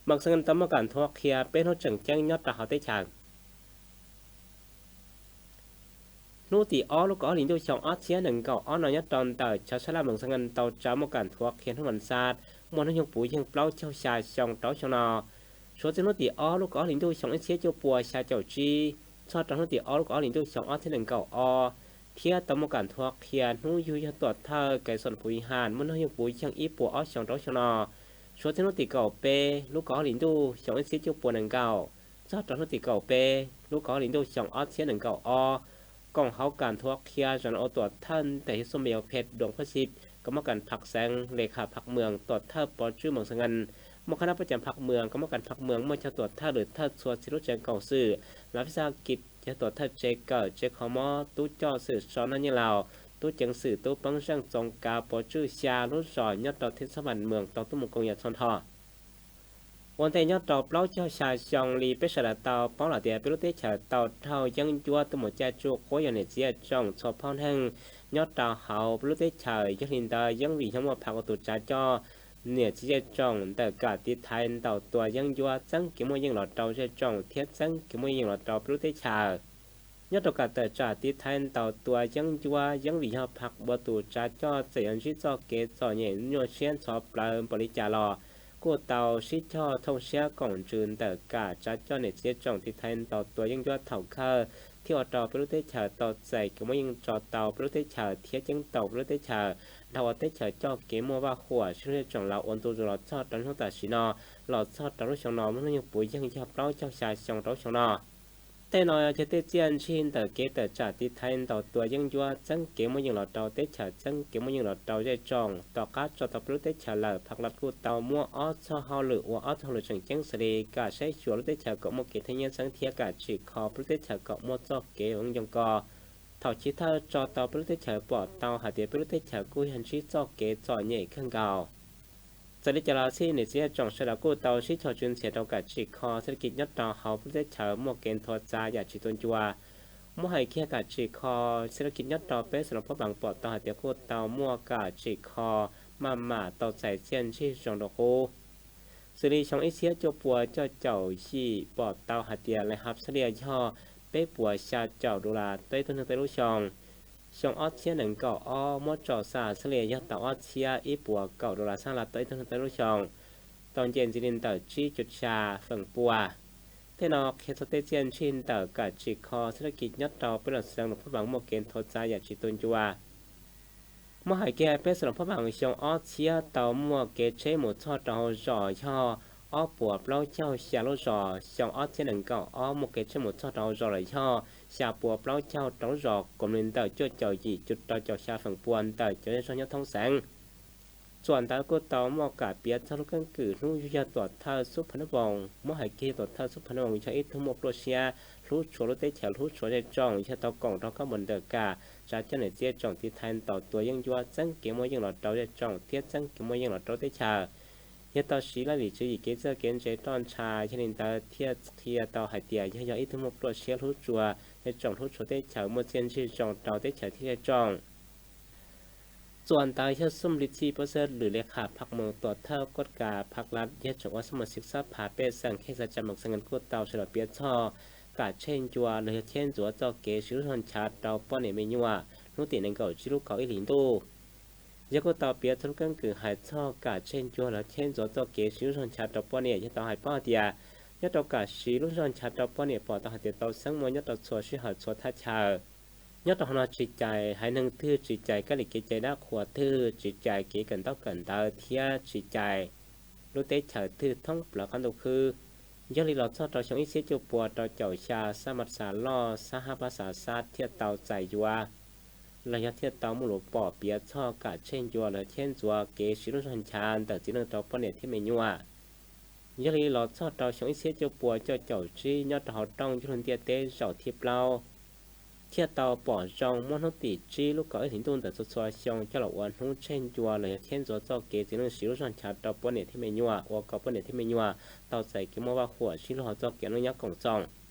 Moos Xas Nkees tau muaj kam nthuav qhia peb hnub tseem ceeb nyob rau hauv teb chaws. Hnub tim ob lub kaum ob hlis ntuj xyoo ob txhiab nees nkaum ob no nyob rau ntawm chaw sab laj Moos Xas Nkees tau tsa muaj kam nthuav qhia hnub vas xaj muaj hnub nyoog puv yeeg plaub caug xya xyoo rau xyoo no. Suav txij hnub tim ob lub kaum ob hlis ntuj xyoo ib txhiab cuaj pua xya caum tsib txog rau hnub tim ob lub kaum ob hlis ntuj xyoo ob txhiab nees nkaum ob, thiab tau muaj kam nthuav qhia hnub yug yog tuam thawj Kev Xoos Phuv Has muaj hnub nyoog puv yeeg ib puas ob xyoo rau xyoo no. Suav txij hnub tim kaum peb lub kaum ob hlis ntuj xyoo ib txhiab cuaj pua nees nkaum txog rau hnub tim kaum peb lub kaum ob hlis ntuj xyoo ob txhiab nees nkaum ob, koom hauv kam nthuav qhia zaum no ua tuam thawj ntawm Hiav Xub Mes Yos Phem Doos Phaj Xis, Kom Mab Kas Phaj Xeev, Les Khas Phaj Mws, tuam thawj pov tswj Moos Xas Nkees, muaj Khab Nab Pab Cas Phaj Mws, Kom Mab Kas Phaj Mws, muaj cov tuam thawj lwm thawj txhua txhia lub tsev kaum xwm, Lav Fij Xaj Kis cov tuam thawj tsev kawm tsev kho mob, tub coj xwm Sov Naj Nyeej Laus, tub ceev xwm tub Poob Zeej Txoos Kav, pov tswj xya lub zos nyob rau thib xab Vam Mws tau tuaj mus koom yam txhua ntho. Ua ntej nyob rau plaub caug xya xyoo li peb sawv daws tau paub los tias peb lub teb chaws tau raug yeeb ncuab tuaj mus caij tsuj quab yog niam txiv yawg tsoom txhua phab neeg nyob rau hauv peb lub teb chaws. Yog li ntawd yeeb vim yog muaj phaj ua tus tsav coj niam txiv zej tsoom ntawm kam tiv thaiv ntaus tua yeeb ncuab txeeb kev muaj yeej los rau zej tsoom thiab txeeb kev muaj yeej los rau peb lub teb chaws. Nyob rau kam tawm tsam tiv thaiv ntaus tua yeeb ncuab yeeb vim yog phaj ua tus tsav coj txawm yog ntsib txoj kev txom nyem nyuaj siab ntxhov plawv npaum li cas los kuj tau sib cog thooj siab koom ntsws ntawm kam tsav coj niam txiv zej tsoom tiv thaiv ntaus tua yeeb ncuab thaum kawg thiaj ua rau peb lub teb chaws tau txais kev muaj yeej tso tau peb lub teb chaws thiab ceeb toom peb lub teb chaws dhau ua teb chaws coj kev muaj vaj huam sib hlub zej tsoom los ua ntu zus los txog rau hnub tam sim no, los txog rau lub xyoo no muaj hnub nyoog puv yeeg yog plaub caug xya xyoo rau lub xyoo no. Tej no yog tej txiaj ntsig ntawm kev tawm tsam tiv thaiv ntaus tua yeeb ncuab txeeb kev muaj yeej los rau teb chaws txeeb kev muaj yeej los rau zej tsoom. Tom qab tso tau peb lub teb chaws lawm, phaj lat kuj tau muab ob txoj hauj lwm ua ob txoj hauj lwm tseem ceeb xws li kam saib xyuas lub teb chaws kom muaj kev thaj nyiaj xeeb thiab kam tsim kho peb lub teb chaws kom muaj txoj kev ua zoo ko. Thaum chiv thawj tso tau peb lub teb chaws pom tau hais tias peb lub teb chaws kuj yog ntsib txoj kev txom nyem kawg nkaus. Txawm li cas los xij niam txiv zej tsoom sawv daws kuj tau sib cog tswv ntxhias rau kam tsim kho xab laj kis nyob rau hauv peb lub teb chaws muaj kev nthuav txav yam tsis tu ncua. Muab hais kiag kam tsim kho xab laj kis nyob rau peb xeev Luas Phab Npaas pom tau hais tias kuj tau muaj kam tsim kho maj mam tau txais txiaj ntsig zoo rau qub. Xws li xyoo ib txhiab cuaj pua cuaj caum yim pom tau hais tias leej hav xab lias yog peb puas xya caum dollar tau ib tug neeg tau ib lub xyoo. Xyoo ob txhiab nees nkaum ob muab tsom xa xab lias yog tau ob txhiab ib puas kaum dollar xab las tau ib tug neeg tau ib lub xyoo, tau nce ntxiv li ntawm tsib cuv xya feem pua. Tej no qhia txog tej txiaj ntsig ntawm kam tsim kho xab laj kis nyob rau peb lub xeev Luas Phab Npaas muaj kev nthuav txav yam tsis tu ncua. Muab hais kiag peb xeev Luas Phab Npaas xyoo ob txhiab tau muaj kev tsheb mus txog rau hauv zos yog ob puas plaub caug xya lub zos, xyoo ob txhiab nees nkaum ob muaj kev tsheb mus txog rau hauv zos lawm yog xya puas plaub caug rau lub zos, koom li ntawm cuaj caum yim cuv rau caum xya feem pua ntawm cov zej zog nyob thoob xeev. Txuam ntawd kuj tau muaj kam piav txog lub keeb kwm hnub yug yog tuam thawj Xub Phav Nab Voos. Muab hais kiag tuam thawj Xub Phav Nab Voos yog ib tug muaj pluaj siab hlub tshua lub teb chaws hlub tshua zej tsoom, yog tau koom rau kab npua ntawm kam tsav coj niam txiv zej tsoom tiv thaiv ntaus tua yeeb ncuab txeeb kev muaj yeej los rau zej tsoom thiab txeeb kev muaj yeej los rau lub teb chaws. Yog tau siv laj lim tswv yim kev txawj kev ntse roj ntsha, yog li ntawd thiaj qhia tau hais tias yog yog ib tug muaj pluaj siab hlub tshua zej tsoom hlub tshua teb chaws muaj txiaj ntsig zoo rau teb chaws thiab zej tsoom. Txuam ntawd yog xub li txij puab xwb lwm li qham phaj mus tuam thawj kuab kas phaj lab yog tseem ua xab mus xib xab phaj pej xeem khej xa tsa moos xeev kuj tau sawv daws piav txog kam tshej ncua los yog cheb ntxuav txoj kev siv lub zog nchav rau poj niam me nyuam hnub tim nees nkaum tsib lub kaum ib hlis ntuj. Yog kuj tau piav txog lub keeb kwm hais txog kam tshej ncua los cheb ntxuav txoj kev siv lub zog nchav rau poj niam, yog tau hais paub hais tias nyob rau kam siv lub zog nchav rau poj niam pom tau hais tias tau xeeb muaj nyob rau txhua sij hawm txhua thaj chaw. Nyob rau hauv no tsis cais haiv neeg twg, tsis cais kab lis kev cai dab qhuas twg, tsis cais kev kawm ntaub kawm ntawv thiab tsis cais lub teb chaws twg thoob plaws qab ntuj khwb. Yog li los txog rau xyoo ib txhiab cuaj pua rau caum xya, sab Mas Xas Loj, sab Hab Pab Xas Xab thiaj tau txais yuav los yog thiaj tau muaj lus pom piav txog kam tshej ncua los cheb ntxuav kev siv lub zog nchav ntawm txiv neej rau poj niam thiab me nyuam. Yog li los txog rau xyoo ib txhiab cuaj pua cuaj caum tsib nyob rau hauv rooj yug lug ntiaj teb zaum thib plaub, thiaj tau pom zoo muab hnub tim tsib lub kaum ib hlis ntuj ntawm txhua txhua xyoo coj los ua hnub tshej ncua los yog cheb ntxuav txoj kev txiv neej siv lub zog nchav rau poj niam thiab me nyuam, ua kom poj niam thiab me nyuam tau txais kev muaj vaj huam sib luag hauv txoj kev neej nyob koom txoos.